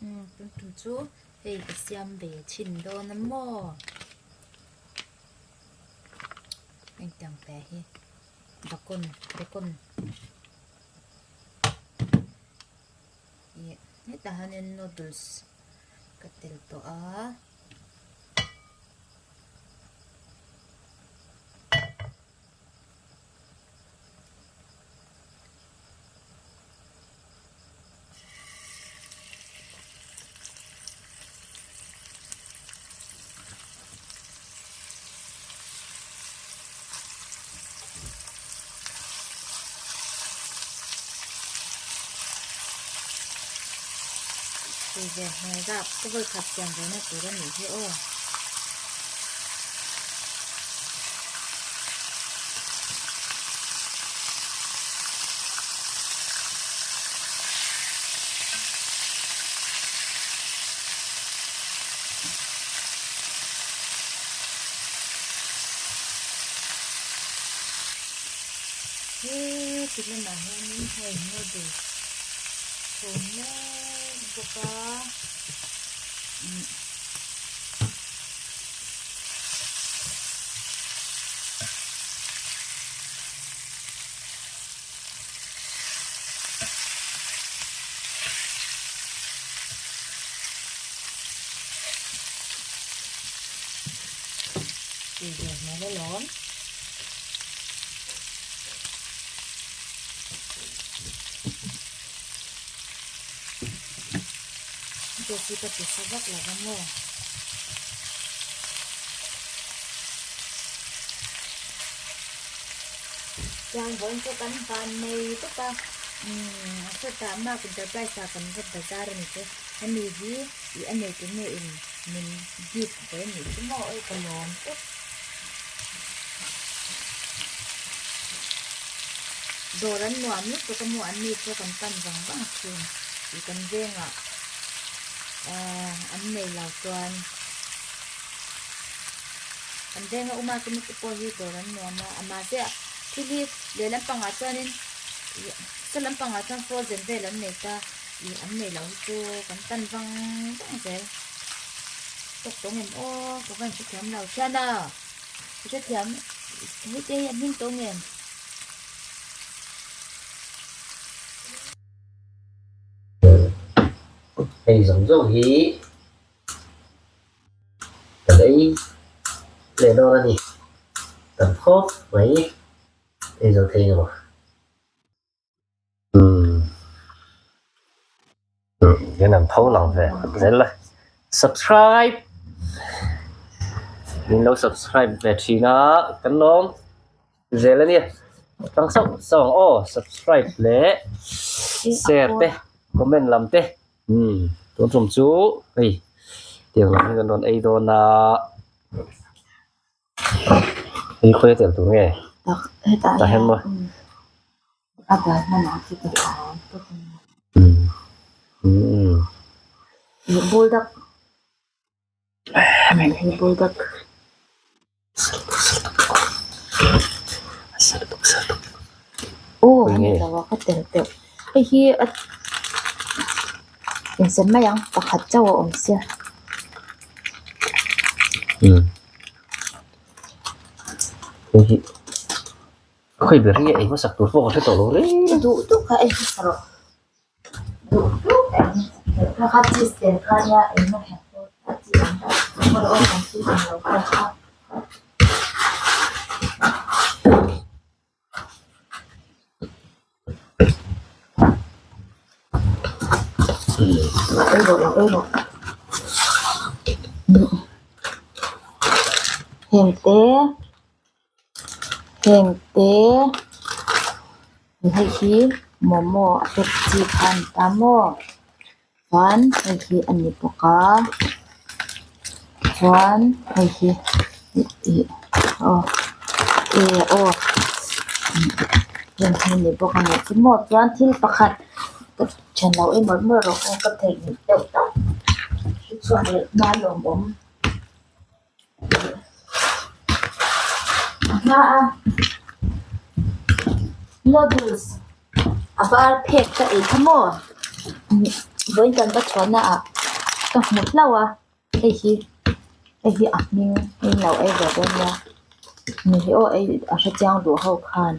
Umm tun tum chu hei ka siam ve chhin dawn a maw engtiang te hi bacon bacon ih hetah hianin noodles ka tel tawh a. Tui ve hmel rap ka vawi khat siam ve na tur a nih hi aw. He ti lamah hianin hei noodles chhum mek bawk a. Tui ve hmel alawm. Gas hi ka ti sa vak lo va maw. Chuan vawiin chu kan van nei tawp a umm sawtah Mark Enterprise ah kan va bazar a ni chu hemi hi ih a nei tur nge in min gift ve a nih chu maw awi ka lawm tawp. Dawr an nuam lutuk a maw an ni chu kan pan vang vang thin tih kan vengah ahh an nei lo chuan kan venga uma te mite pawh hi dawr an nuam a mahse thil hi lehlam pangah chuanin ih saw lampangah chuan frozen vel an nei ta ih an nei lo hi chu kan pan vang vang zel tawk tawng em aw ka va inhrethiam lo thian a hrethiam heti hi a hming tawng em. Hei zawng zawng hi kan ei leh dawn a ni. Tam khawp mai ei zo thei ngemaw. Umm hian an tho lang ve zel a subscribe min lo subscribe ve thin a kan lawm zel a nia tang sauh sauh ang aw subscribe leh share te comment lam te umm tun tum chu hei tiang lam hi kan rawn ei dawn a hei khawi a tel tur nge tah hian maw. Khawi ber hi ei hmasak tur pawh ka hre tawh lo reng. Duh duh kha ei hmasa rawh. Duh duh ka ei hmasa rawh. Kha kha cheese tel kha nia ei hmasa pawh a chi ang. Khaw rawh aw kan tui ang lo kha kha. Ei rawh lo ei rawh. Heng te. Heng te hei hi momo a pack chi kha a ni ta maw chuan hei hi a ni bawk a chuan hei hi ih aw e aw heng hi a ni bawk a ni chu maw chuan thil pakhat ka then loh emaw emaw erawh pawh ka theihnghilh deuh tlat chhuak leh hma lawmawm. A hma a noodles a var phek ka ei kha maw. Vawiin kan va chhuahna ah ka hmu hlauh a hei hi hei hi a hming in lo ei ve dawn nia mi hi aw ei a hre chiang duh ho khan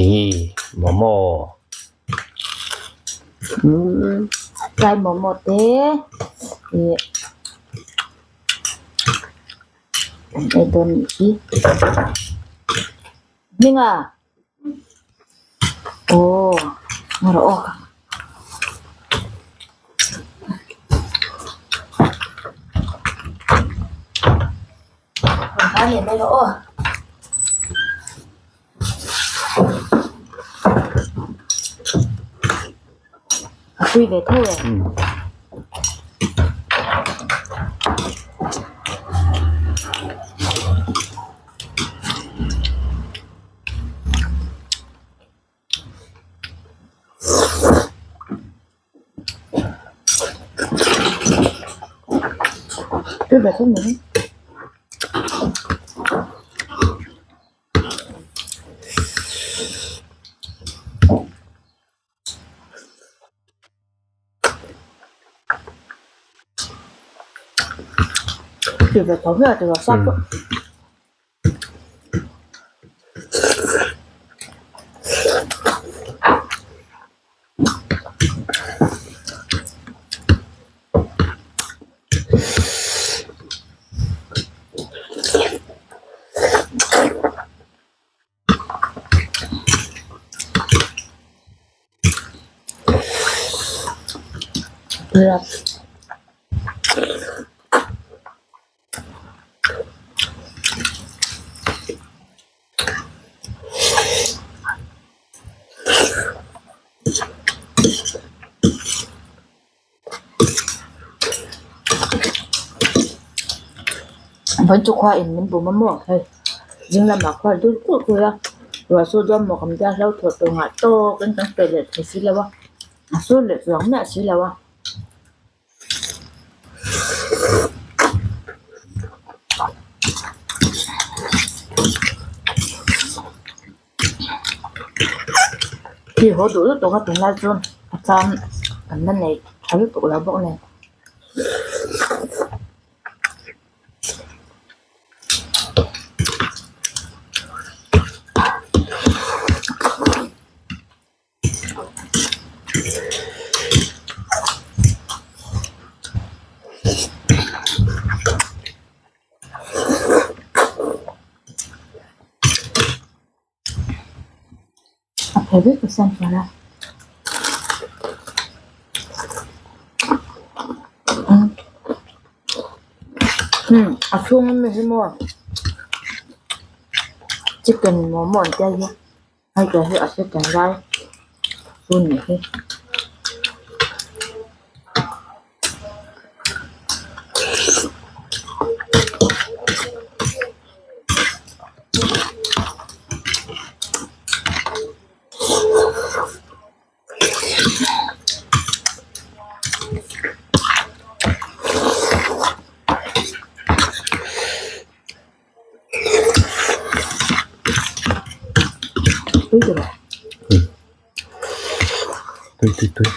Ih momo tlai momo te ih an ei dawn nih hi hminga aw ngarawh aw. Rawn leh mai rawh aw. A tui ve tho e. Tui ve tho mai. Tui ve tho mai a ti lo sap pawh. Vawiin chu khua in min bum a maw hei zing lamah khuan dur kur kur a ruah sur dawn maw kam tia hlo thawh tur ngah tawk in kan pe leh thei si lo a a sur leh chuang miah si lo a. Khi haw duh lutuk a tunlai chu a chang kan la nei tha lutuk lo bawk nen. A phei vek a siam tawh a a chhung ami hi maw chicken momo an tia hi. Hei te hi a second lai chu nih hi. Tui tui tui.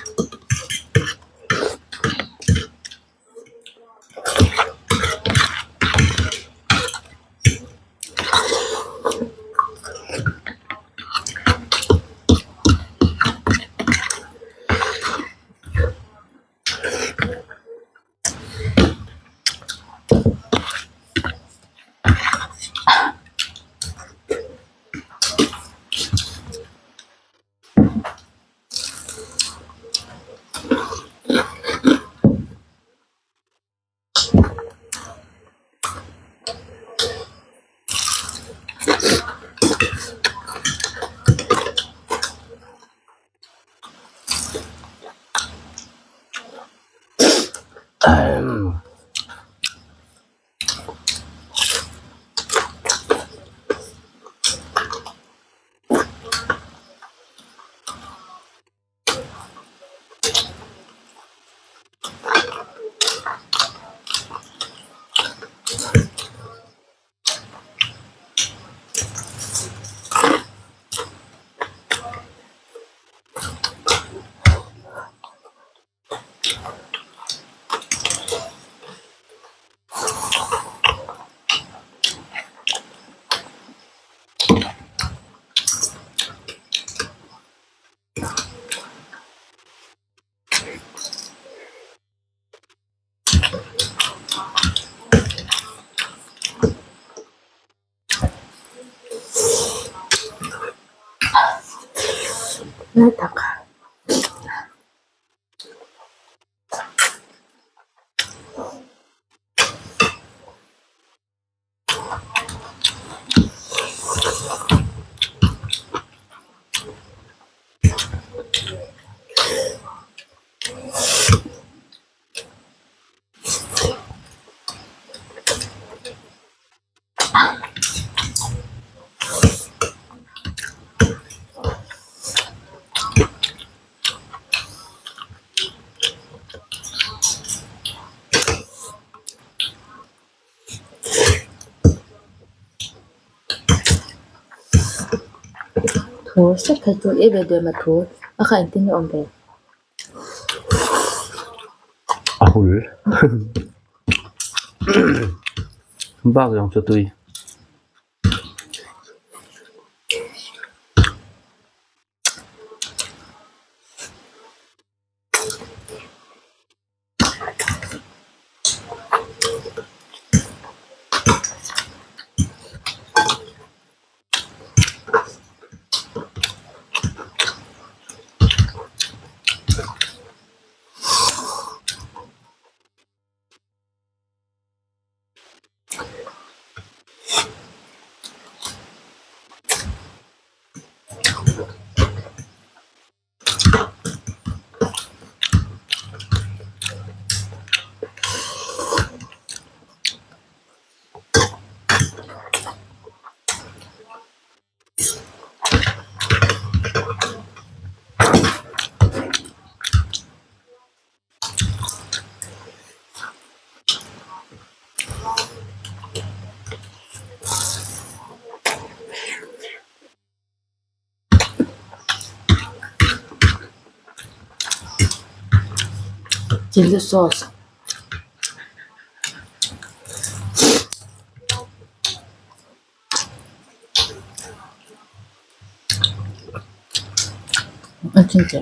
Lai tak. Thu hrep phei chu ei ve duai ma thu a kha engtin nge awm ve. A hul bak zawng chu tui. Chilli sauce. A chin che.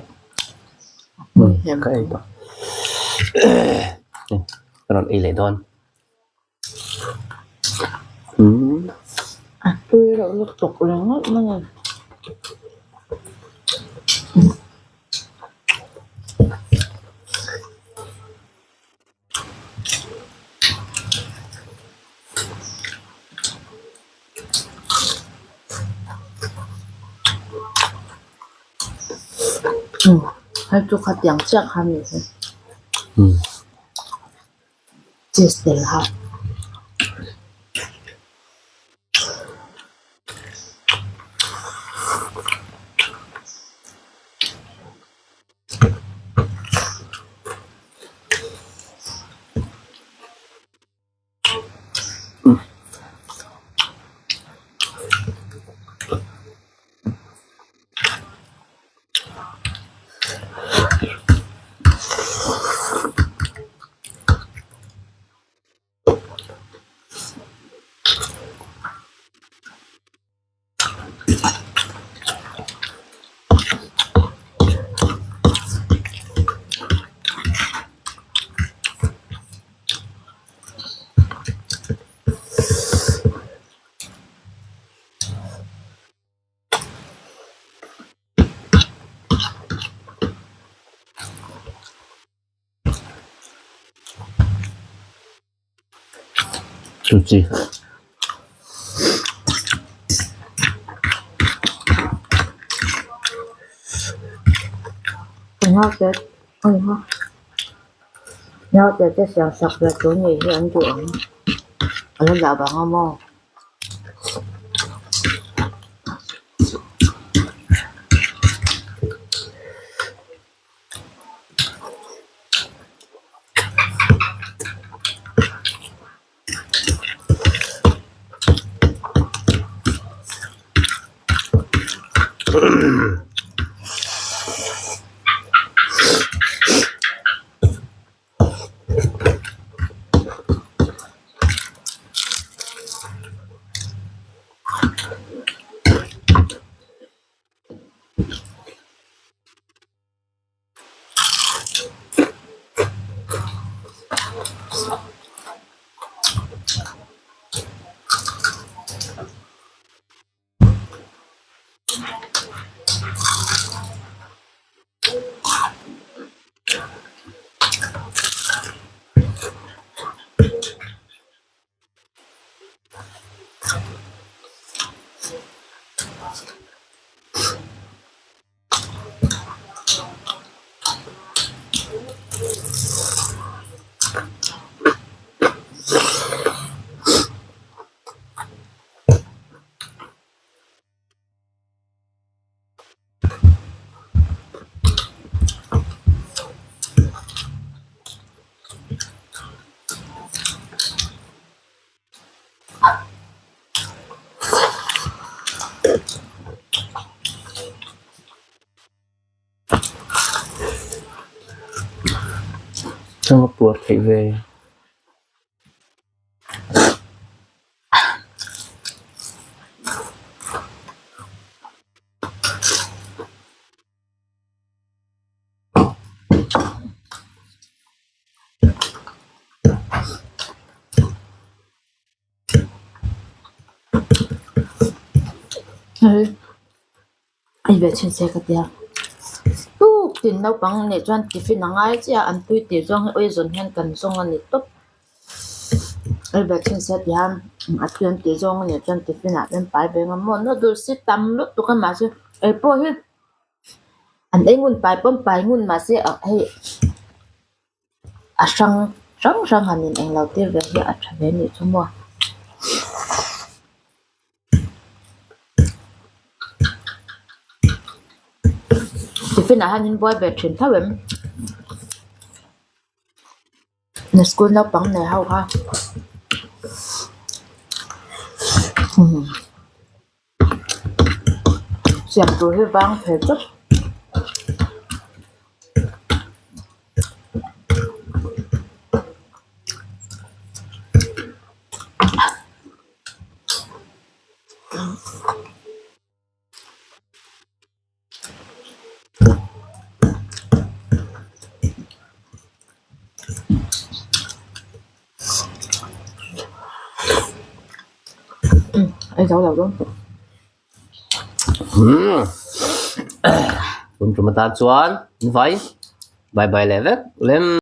Ka ei tawh. Ka rawn ei leh dawn. A tui reuh lutuk ringawt mai a. Hei chu khatiang chiah kha a ni hi. Cheese tel ha. Chu chi. Naute te siam sak ve tur nih hi an duh ang a la dah vang a maw. Changa puar theih ve. Ei ve chhin se ka tia tuk tin naupang nih chuan tiffin a ngai chiah a an tui tih zawng hi awih zawn hian kan zawng a ni tawp ei ve chhin se ti hian a tui an tih zawng a nih chuan tiffin ah te an pai ve ngam maw noodles hi tam lutuk a mahse ei pawh hi an ei ngun pai pawn pai ngun mahse ah hei a hrang hrang hrang han in englo tir ve hi a tha ve anih chu maw. Tiffin ah hian in buai ve thin tho em na school naupang nei ho kha umm siam tur hi vang thei tawp. Ei zo lo dawn tawh. Umm tum tum atan chuan vai bye bye leh vek lem.